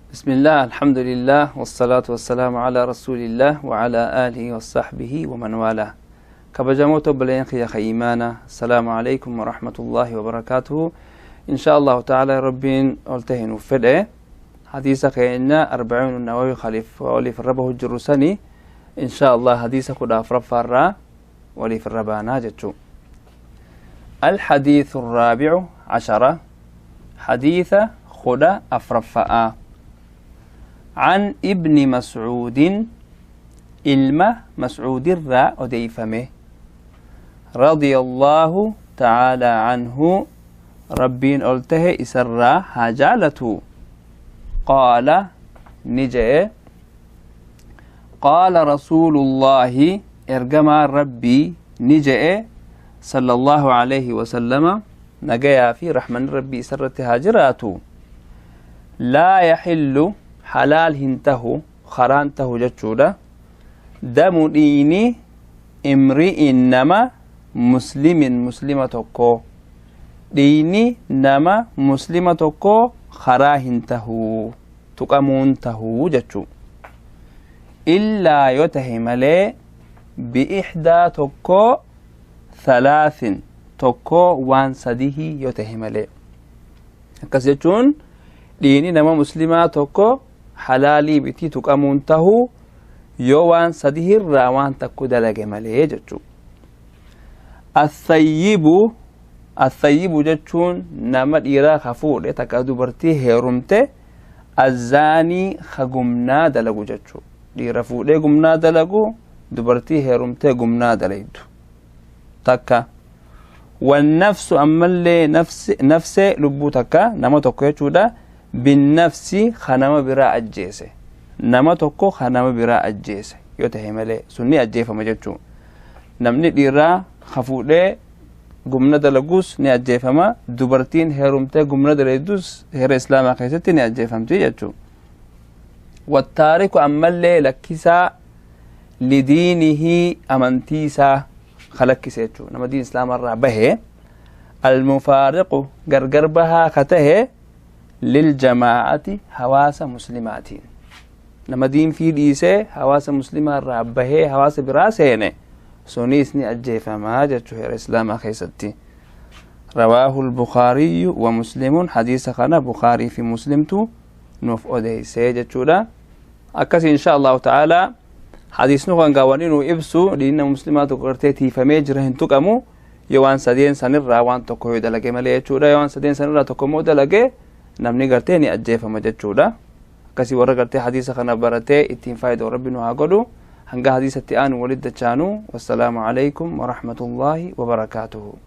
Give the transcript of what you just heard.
بسم الله، الحمد لله، والصلاة والسلام على رسول الله وعلى آله وصحبه ومن والاه. Kabajamoota obboleeyyan kiyya ka iimaana، السلام عليكم ورحمة الله وبركاته. إن شاء الله تعالى ربين ol tahe nuuf fedhe hadiisa keenya أربعون النووي khaliif waliif irra bahu jirru sani إن شاء الله hadiisa 14ffaarraa waliif irra baanaa jechuu. الحديث الرابع عشر، حديث 14ffa'a. عن ابن مسعود، ilma mascuudirraa odeeyfame، رضي الله تعالى عنه، rabbiin ol tahe isarraa haa jaalatu، قال، ni je'e، قال رسول الله، ergamaan rabbii ni je'e، صلى الله عليه وسلم، nagayaa fi raxmanni rabbii isarratti haa jiraatu، لا يحل، xalaal hin tahu, karaan tahu jechuudha، دم، dhiini، امرئ، nama، مسلم، muslima tokko, dhiini nama muslima tokko karaa hin tahuu, tuqamuun tahuu jechuu, إلا، yoo tahe malee، بإحدى، tokko، ثلاث، tokko waan sadihii yoo tahe malee. Akkas jechuun dhiini nama muslimaa tokko halaalii bitii, tuqamuun tahuu, yoo waan sadihirraa waan takko dalage malee jechuu. الثيب، الثيب jechuun nama dhiiraa ka fuudhe takka dubartii heerumte، الزاني، ka gumnaa dalagu jechuu. Dhiira fuudhee gumnaa dalagu, dubartii heerumtee gumnaa dalaydu takka. والنفس، ammallee nafse, lubbuu takka, nama tokko jechuudha، بالنفس، ka nama biraa ajjeese, nama tokko ka nama biraa ajjeese yoo tahe malee sunni ajjeefama jechuu. Namni dhiiraa ka fuudhee gumna dalagus ni ajjeefama, dubartiin heerumtee gumna dalaydus heera islaamaa keessatti ni ajjeefamti jechuu. والتارك، ammallee lakkisaa، لدينه، amantiisaa ka lakkise jechuu, nama diin islaamarraa bahe، المفارق، gargar bahaa ka tahe، للجماعة، hawaasa muslimaatiin. Nama diin fii dhiisee hawaasa muslimaarraa bahee hawaasa biraa seene sunis ni ajjeefamaa jechuu heera islaamaa keessatti. رواه البخاري ومسلم. Hadiisa kana Bukaarii fi Muslimtu nuuf odeysee jechuudha. Akkas إن شاء الله تعالى hadiisni kan gaawwanii nu ibsu diinna muslimaa tokko gartee tiifamee jira, hin tuqamu yoo waan sadeen sanirraa waan tokko yoo dalage malee jechuudha. Yoo waan sadeen sanirraa tokko immoo dalage, namni gartee ni ajjeefama jechuudha. Akkasii warra gartee hadiisa kana baratee ittiin faayida'u rabbi nu haa godhu. Hanga hadiisatti aanu walitti dachaanu, والسلام عليكم ورحمة الله وبركاته.